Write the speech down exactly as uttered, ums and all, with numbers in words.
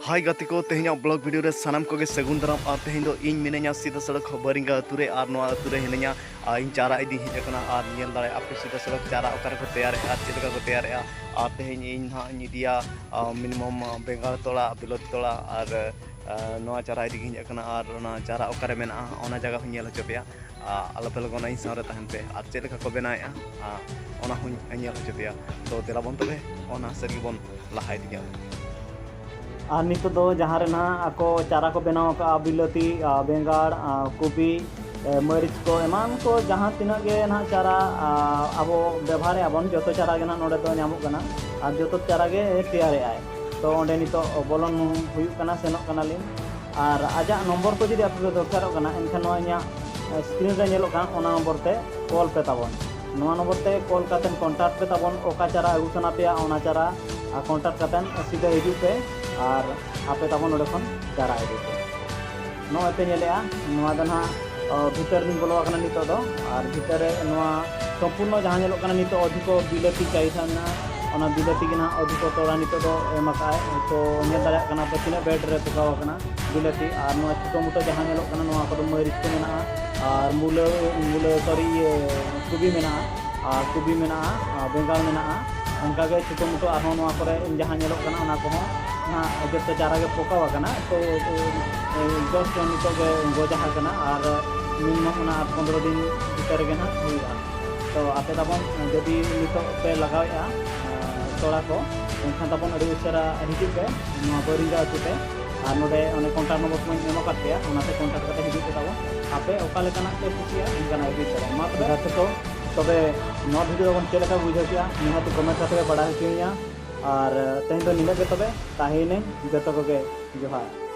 ᱦᱟᱭ ᱜᱟᱛᱮ ᱠᱚ, ᱛᱮᱦᱮᱧᱟᱜ ᱵᱞᱚᱜ ᱵᱷᱤᱰᱤᱭᱳ ᱨᱮ ᱥᱟᱱᱟᱢ ᱠᱚᱜᱮ ᱥᱟᱹᱜᱩᱱ ᱫᱟᱨᱟᱢ᱾ ᱟᱨ ᱛᱮᱦᱮᱧ ᱫᱚ ᱤᱧ ᱢᱤᱱᱟᱹᱧᱟ ᱥᱤᱫᱟᱹ ᱥᱚᱲᱚᱠ ᱵᱟᱹᱨᱤᱝᱜᱟ ᱟᱹᱛᱩ ᱨᱮ, ᱟᱨ ᱱᱚᱣᱟ ᱟᱹᱛᱩ ᱨᱮ ᱦᱤᱱᱟᱹᱧᱟ᱾ ᱟᱨ ᱤᱧ ᱪᱟᱨᱟ ᱤᱫᱤᱧ ᱦᱮᱡ ᱟᱠᱟᱱᱟ, ᱟᱨ ᱧᱮᱞ ᱫᱟᱲᱮᱭᱟᱜᱼᱟ ᱯᱮ ᱥᱤᱫᱟᱹ ᱥᱚᱲᱚᱠ ᱪᱟᱨᱟ ᱚᱠᱟ ᱨᱮᱠᱚ ᱛᱮᱭᱟᱨᱮᱫᱼᱟ ᱟᱨ ᱪᱮᱫ ᱞᱮᱠᱟ ᱠᱚ ᱛᱮᱭᱟᱨᱮᱫᱼᱟ᱾ ᱟᱨ ᱛᱮᱦᱮᱧ ᱤᱧ ᱱᱟᱦᱟᱜ ᱤᱧ ᱤᱫᱤᱭᱟ, ᱟ, ᱢᱤᱱᱤᱢᱟᱢ, ᱟ, ᱵᱮᱸᱜᱟᱲ ᱛᱚᱲᱟ, ᱵᱤᱞᱟᱹᱛᱤ ᱛᱚᱲᱟ, ᱟᱨ, ᱟ, ᱱᱚᱣᱟ ᱪᱟᱨᱟ ᱤᱫᱤ ᱜᱤᱧ ᱦᱮᱡ ᱟᱠᱟᱱᱟ᱾ ᱟᱨ ᱚᱱᱟ ᱪᱟᱨᱟ ᱚᱠᱟᱨᱮ ᱢᱮᱱᱟᱜᱼᱟ, ᱚᱱᱟ ᱡᱟᱭᱜᱟ ᱦᱚᱸᱧ ᱧᱮᱞ ᱦᱚᱪᱚ ᱯᱮᱭᱟ᱾ ᱟ, ᱟᱞᱚᱯᱮ ᱞᱚᱜᱚᱱᱟ, ᱤᱧ ᱥᱟᱶᱨᱮ ᱛᱟᱦᱮᱱ ᱯᱮ᱾ ᱟᱨ ᱪᱮᱫ ᱞᱮᱠᱟ ᱠᱚ ᱵᱮᱱᱟᱣᱮᱫᱼᱟ, ᱟ, ᱚᱱᱟ ᱦᱚᱸᱧ ᱧᱮᱞ ᱦᱚᱪᱚ ᱯᱮᱭᱟ᱾ ᱛᱚ ᱫᱮᱞᱟ ᱵᱚᱱ ᱛᱚᱵᱮ, ᱚᱱᱟ ᱥᱮᱫ ᱜᱮᱵᱚᱱ ᱞᱟᱦᱟ ᱤᱫᱤᱜᱼᱟ᱾ ᱟᱨ ᱱᱤᱛᱚᱜ ᱫᱚ ᱡᱟᱦᱟᱸ ᱨᱮ ᱱᱟᱦᱟᱜ ᱟᱠᱚ ᱪᱟᱨᱟ ᱠᱚ ᱵᱮᱱᱟᱣ ᱟᱠᱟᱫᱼᱟ, ᱵᱤᱞᱟᱹᱛᱤ, ᱟ, ᱵᱮᱸᱜᱟᱲ, ᱟ, ᱠᱚᱵᱤ, ᱮ, ᱢᱟᱹᱨᱤᱪ ᱠᱚ, ᱮᱢᱟᱱ ᱠᱚ ᱡᱟᱦᱟᱸ ᱛᱤᱱᱟᱹᱜ ᱜᱮ ᱱᱟᱦᱟᱜ ᱪᱟᱨᱟ, ᱟ, ᱟᱵᱚ ᱵᱮᱵᱷᱟᱨᱮᱫᱼᱟ ᱵᱚᱱ, ᱡᱚᱛᱚ ᱪᱟᱨᱟ ᱜᱮ ᱱᱟᱦᱟᱜ ᱱᱚᱰᱮ ᱫᱚ ᱧᱟᱢᱚᱜ ᱠᱟᱱᱟ᱾ ᱟᱨ ᱡᱚᱛᱚ ᱪᱟᱨᱟ ᱜᱮ ᱛᱮᱭᱟᱨᱮᱫᱼᱟᱭ᱾ ᱛᱚ ᱚᱸᱰᱮ ᱱᱤᱛᱚᱜ ᱵᱚᱞᱚᱱ ᱦᱩᱭᱩᱜ ᱠᱟᱱᱟ, ᱥᱮᱱᱚᱜ ᱠᱟᱱᱟᱞᱤᱧ᱾ ᱟᱨ ᱟᱡᱟᱜ ᱱᱚᱢᱵᱚᱨ ᱠᱚ ᱡᱩᱫᱤ ᱟᱯᱮ ᱯᱮ ᱫᱚᱨᱠᱟᱨᱚᱜ ᱠᱟᱱᱟ, ᱮᱱᱠᱷᱟᱱ ᱱᱚᱣᱟ ᱤᱧᱟᱹᱜ, ᱮ, ᱥᱠᱨᱤᱱ ᱨᱮ ᱧᱮᱞᱚᱜ ᱠᱟᱱ, ᱚᱱᱟ ᱱᱚᱢᱵᱚᱨ ᱛᱮ ᱠᱚᱞ ᱯᱮ ᱛᱟᱵᱚᱱ᱾ ᱱᱚᱣᱟ ᱱᱚᱢᱵᱚᱨ ᱛᱮ ᱠᱚᱞ ᱠᱟᱛᱮᱫ ᱠᱚᱱᱴᱟᱠᱴ ᱯᱮ ᱛᱟᱵᱚᱱ, ᱚᱠᱟ ᱪᱟᱨᱟ ᱟᱹᱜᱩ ᱥᱟᱱᱟ ᱯᱮᱭᱟ, ᱚᱱᱟ ᱪᱟᱨᱟ, ᱟᱨ ᱠᱚᱱᱴᱟᱠᱴ ᱠᱟᱛᱮᱫ ᱥᱤᱫᱷᱟᱹ ᱦᱤᱡᱩᱜ ᱯᱮ ᱟᱨ ᱟᱯᱮ ᱛᱟᱵᱚᱱ ᱱᱚᱰᱮ ᱠᱷᱚᱱ ᱪᱟᱨᱟ ᱤᱫᱤ ᱯᱮ᱾ ᱱᱚᱜᱼᱚᱭ ᱯᱮ ᱧᱮᱞᱮᱜᱼᱟ, ᱱᱚᱣᱟ ᱫᱚ ᱱᱟᱦᱟᱜ, ᱚ, ᱵᱷᱤᱛᱟᱹᱨ ᱞᱤᱧ ᱵᱚᱞᱚ ᱟᱠᱟᱱᱟ ᱱᱤᱛᱚᱜ ᱫᱚ᱾ ᱟᱨ ᱵᱷᱤᱛᱟᱹᱨ ᱨᱮ ᱱᱚᱣᱟ ᱥᱚᱢᱯᱩᱨᱱᱚ ᱡᱟᱦᱟᱸ ᱧᱮᱞᱚᱜ ᱠᱟᱱᱟ ᱱᱤᱛᱚᱜ, ᱚᱫᱷᱤᱠᱚ ᱵᱤᱞᱟᱹᱛᱤ ᱪᱟᱦᱤᱫᱟ ᱢᱮᱱᱟᱜᱼᱟ, ᱚᱱᱟ ᱵᱤᱞᱟᱹᱛᱤ ᱜᱮ ᱱᱟᱦᱟᱜ ᱚᱫᱷᱤᱠᱚ ᱛᱚᱲᱟ ᱱᱤᱛᱚᱜ ᱫᱚ ᱮᱢ ᱟᱠᱟᱫᱼᱟᱭ᱾ ᱛᱚ ᱧᱮᱞ ᱫᱟᱲᱮᱭᱟᱜ ᱠᱟᱱᱟ ᱯᱮ ᱛᱤᱱᱟᱹᱜ ᱵᱮᱰ ᱨᱮ ᱯᱚᱠᱟᱣ ᱟᱠᱟᱱᱟ ᱵᱤᱞᱟᱹᱛᱤ᱾ ᱟᱨ ᱱᱚᱣᱟ ᱪᱷᱳᱴᱳ ᱢᱳᱴᱳ ᱡᱟᱦᱟᱸ ᱧᱮᱞᱚᱜ ᱠᱟᱱᱟ, ᱱᱚᱣᱟ ᱠᱚᱫᱚ ᱢᱟᱹᱨᱤᱪ ᱠᱚ ᱢᱮᱱᱟᱜᱼᱟ, ᱟᱨ ᱢᱩᱞᱟᱹ, ᱢᱩᱞᱟᱹ, ᱥᱚᱨᱤ, ᱤᱭᱟᱹ, ᱠᱚᱵᱤ ᱢᱮᱱᱟᱜᱼᱟ, ᱟᱨ ᱠᱚᱵᱤ ᱢᱮᱱᱟᱜᱼᱟ, ᱟᱨ ᱵᱮᱸᱜᱟᱲ ᱢᱮᱱᱟᱜᱼᱟ᱾ ᱚᱱᱠᱟᱜᱮ ᱪᱷᱳᱴᱳ ᱢᱳᱴᱳ ᱟᱨᱦᱚᱸ ᱱᱚᱣᱟ ᱠᱚᱨᱮ ᱡᱟᱦᱟᱸ ᱧᱮᱞᱚᱜ ᱠᱟᱱᱟ, ᱚᱱᱟ ᱠᱚᱦᱚᱸ ᱱᱟᱦᱟᱜ ᱡᱚᱛᱚ ᱪᱟᱨᱟ ᱜᱮ ᱯᱚᱠᱟᱣ ᱟᱠᱟᱱᱟ᱾ ᱛᱚ, ᱮ, ᱡᱚᱥᱴ ᱱᱤᱛᱚᱜ ᱜᱮ ᱜᱚᱡᱟ ᱟᱠᱟᱱᱟ, ᱟᱨ ᱢᱤᱱᱤᱢᱟᱢ ᱚᱱᱟ ᱟᱴ ᱯᱚᱱᱨᱚ ᱫᱤᱱ ᱵᱷᱤᱛᱟᱹᱨ ᱨᱮᱜᱮ ᱱᱟᱦᱟᱜ ᱦᱩᱭᱩᱜᱼᱟ᱾ ᱛᱚ ᱟᱯᱮ ᱛᱟᱵᱚᱱ ᱡᱩᱫᱤ ᱱᱤᱛᱚᱜ ᱯᱮ ᱞᱟᱜᱟᱣᱮᱫᱼᱟ, ᱮ, ᱛᱚᱲᱟ ᱠᱚ, ᱮᱱᱠᱷᱟᱱ ᱛᱟᱵᱚᱱ ᱟᱹᱰᱤ ᱩᱥᱟᱹᱨᱟ ᱦᱤᱡᱩᱜ ᱯᱮ ᱱᱚᱣᱟ ᱵᱟᱹᱨᱤᱝᱜᱟ ᱟᱹᱛᱩ ᱛᱮ᱾ ᱟᱨ ᱱᱚᱰᱮ ᱚᱱᱮ ᱠᱚᱱᱴᱟᱠᱴ ᱱᱚᱢᱵᱚᱨ ᱠᱚᱧ ᱮᱢ ᱟᱠᱟᱫ ᱯᱮᱭᱟ, ᱚᱱᱟᱛᱮ ᱠᱚᱱᱴᱟᱠᱴ ᱠᱟᱛᱮ ᱦᱤᱡᱩᱜ ᱯᱮ ᱛᱟᱵᱚᱱ᱾ ᱟᱯᱮ ᱚᱠᱟ ᱞᱮᱠᱟᱱᱟᱜ ᱯᱮ ᱠᱩᱥᱤᱭᱟᱜᱼᱟ, ᱚᱱᱠᱟᱱᱟᱜ ᱜᱮ ᱪᱟᱞᱟᱜᱼᱟ᱾ ᱢᱟ ᱛᱚᱵᱮ ᱜᱟᱛᱮ ᱠᱚ, ᱛᱚᱵᱮ ᱱᱚᱣᱟ ᱵᱷᱤᱰᱤᱭᱳ ᱛᱟᱵᱚᱱ ᱪᱮᱫ ᱞᱮᱠᱟ ᱵᱩᱡᱷᱟᱹᱣ ᱠᱮᱜᱼᱟ, ᱱᱤᱦᱟᱹᱛ ᱠᱚᱢᱮᱱᱴ ᱠᱟᱛᱮ ᱯᱮ ᱵᱟᱲᱟᱭ ᱦᱚᱪᱚᱧᱟ᱾ ᱟᱨ ᱛᱮᱦᱮᱧ ᱫᱚ ᱱᱤᱱᱟᱹᱜ ᱜᱮ, ᱛᱚᱵᱮ ᱛᱟᱦᱮᱸᱭᱮᱱᱟᱹᱧ, ᱡᱚᱛᱚ ᱠᱚᱜᱮ ᱡᱚᱦᱟᱨ᱾